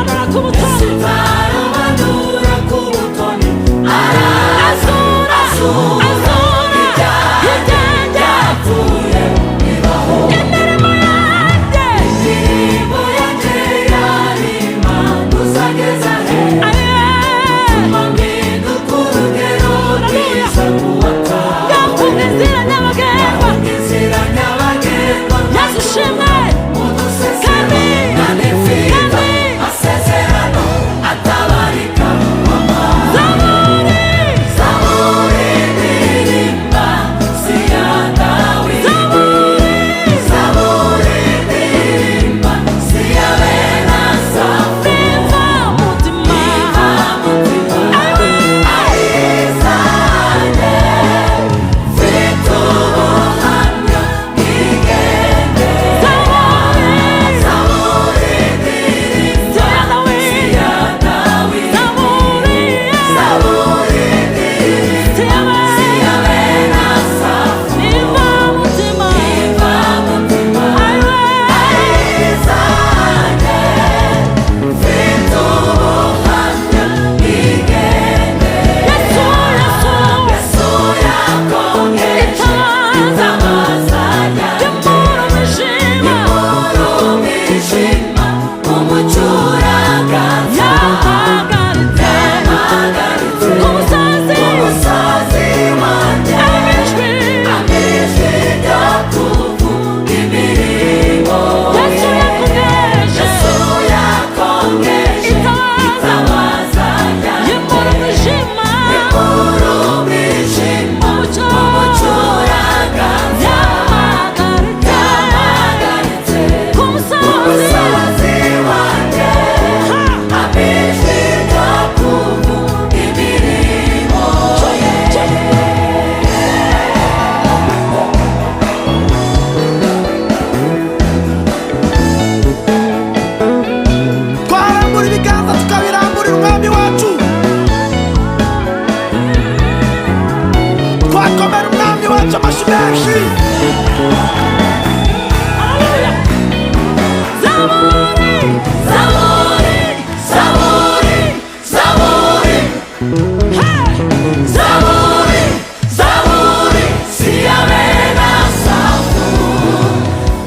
Utarobanura ku butoni. Utarobanura ku butoni. Azura, azura ibyanjye Byapfuye bibaho. Imirimo yanjye. Imirimo yanjye yarima uzageza he? Aye. Mpinduka urugero rwiza kuwatawe. Ngafunga inzira nyabagendwa. Inzira nyabagendwa. Yesu ushimwe. Udusesero. Kandi, Kandi mfite kandi. amasezerano atabarika. Zaburi. Zaburi ndirimba si iya Dawidi. Zaburi. Zaburi ndirimba si iya bene Asafu. Biva mutima. Mutima ayizanjye mfite ubuhamya bwigendera. Zaburi. Zaburi ndirimba Ya Dawidi. si iya Dawidi. Zaburi. Zaburi ndirimba si iya bene Asafu. Biva mutima. Biva mutima ayizanjye mfite ubuhamya bwigendera. Yesu, Yesu. Yesu yakongeje Itabaza. itabaza ryanjye. Rimura umwijima. Umwijima umucuragaza. Yahagaritse. Yahagaritse. Ku musozi. Umusozi wanjye. Amijwi. Amijwi yo kuvuga imirimo. Yesu yakongeje. Yesu yakongeje Itabaza. itabaza ryanjye. Rimura umwijima. Rimura umwijima Umucyo. umucuragaza. Yahagaritse. Yahagaritse. Ku musozi. Umusozi wanjye. Ha! Amijwi yo kuvuga imirimo ye. Twarambura ibiganza tukabiramburira umwami wacu, twakomera umwami wacu amashyi menshi. Haleluya. Zaburi. Zaburi, Zaburi, Zaburi, Hey! Zaburi, Zaburi, si iya bene Asafu.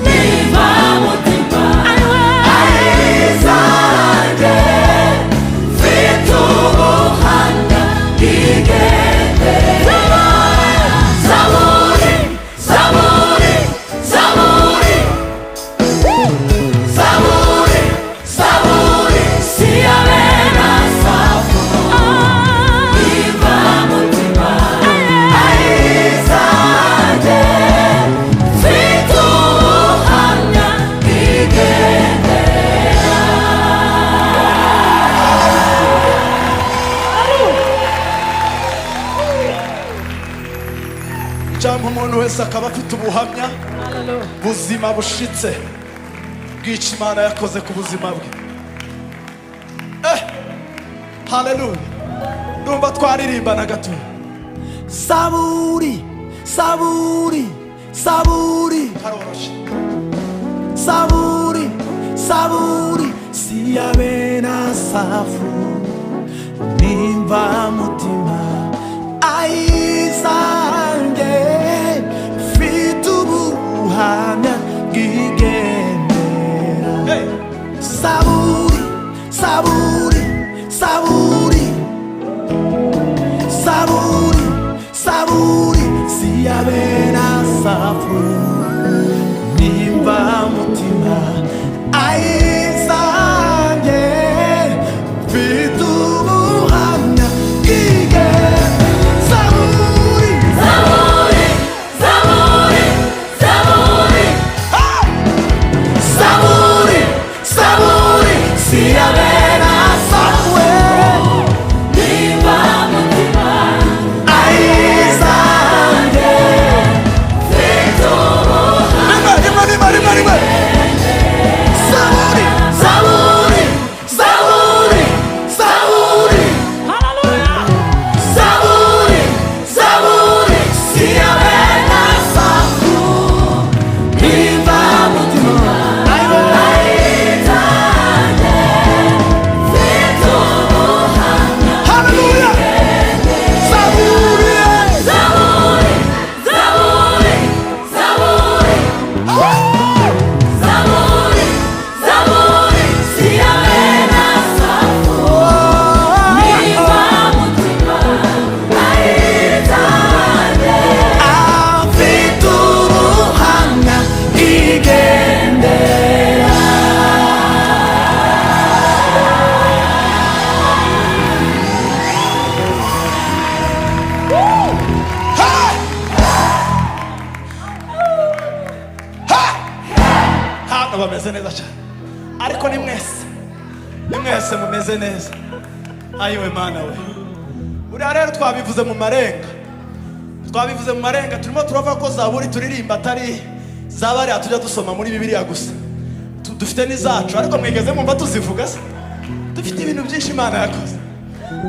Niva mutima Ayiwe. ayizanjye mfite ubuhamya bwigendera. Zaburi, Zaburi, Zaburi, Zaburi, Zaburi, si iya bene Asafu. Ah. Iva mutima ayizanjye mfite ubuhamya bwigendera. Cyangwa umuntu wese akaba afite ubuhamya Haleluya. buzima bushitse bw'icyo Imana yakoze ku buzima bwe. Eh, haleluya! Ndumva twaririmbana gato. Saburi, saburi, saburi, Karoroshye. Saburi, saburi, siyabe na safu, nimba mutima, ayizange, mfite ubuhamya bwigendera. Hey! Saburi, saburi, saburi, saburi, saburi, siyabera safu, nimba mutima, ayizange, mfite ubuhamya bwige. Saburi, Zaburi, Zaburi, Zaburi, saburi, saburi, siyabera safu, nimba mutima ayizange. Murakoze neza cyane. Ariko ni mwese, ni mwese mumeze neza. Ayiwe Mana we, buriya rero twabivuze mu marenga, twabivuze mu marenga, turimo turava ko zaburi turirimba atari zabariya tujya dusoma muri Bibiliya gusa. Dufite n'izacu, ariko mwigeze mwumva tuzivuga se? Dufite ibintu byinshi Imana yakoze,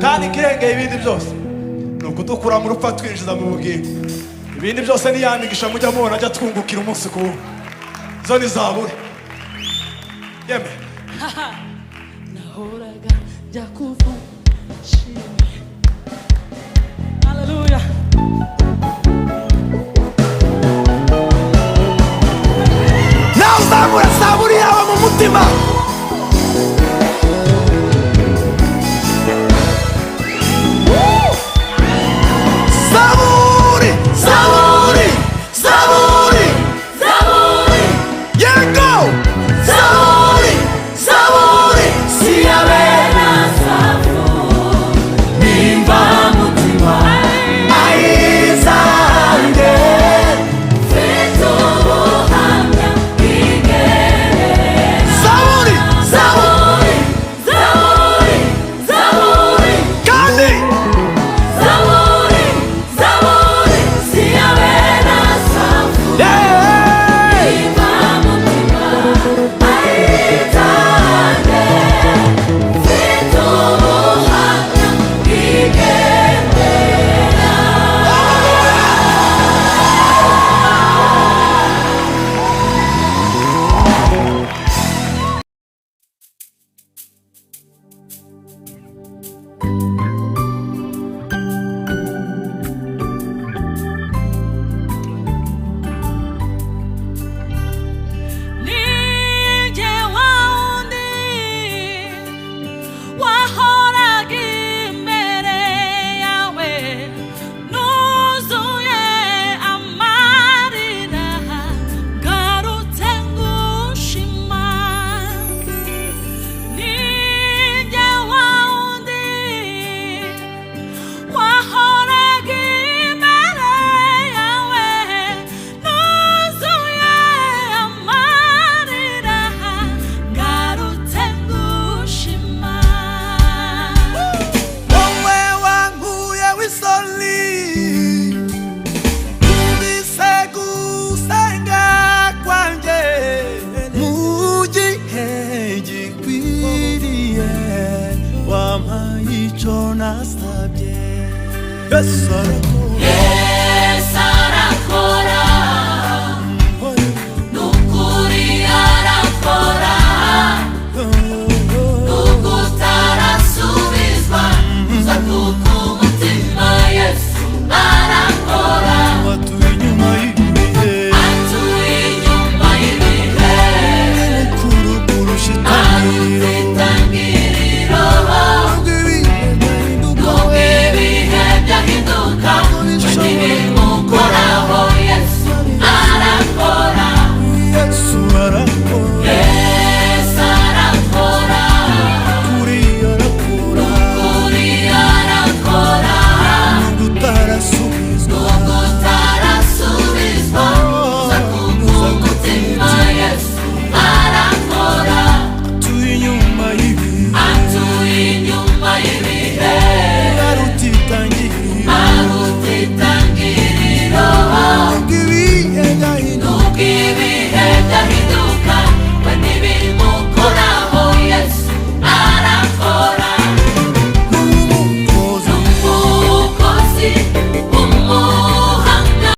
kandi ikirengeye ibindi byose ni ukudukura mu rupfu twinjiza mu bugingo. Ibindi byose ni ya migisha mujya mubona ajya twungukira umunsi ku wundi. Zo ni zaburi yeme. Nahoraga njya kuva nshimye. Haleluya. Nawe uzamura zaburi yawe mu mutima. Zaburi, zaburi, zaburi, Zaburi, yego, zaburi, zaburi, siyabe nimba mutima, ayizange. Mfite ubuhamya bw'ingereza. Zaburi, zaburi, Zaburi, Zaburi, kandi Zaburi, Zaburi, siyabe na safu. Yeah! Nimba mutima, ayitange. Mfite ubuhamya bw'ingereza. Ninjye wundi wahoraga imbere yawe, nuzuye amarira, ngarutse ngushima. Ninjye wundi wahoraga imbere yawe, nuzuye amarira, ngarutse ngushima. Wowe wankuye w'isoni, wumvise gusenga kwanjye mu gihe gikwiriye, wampaye icyo nasabye. Yesu arakora. Yesu arakora.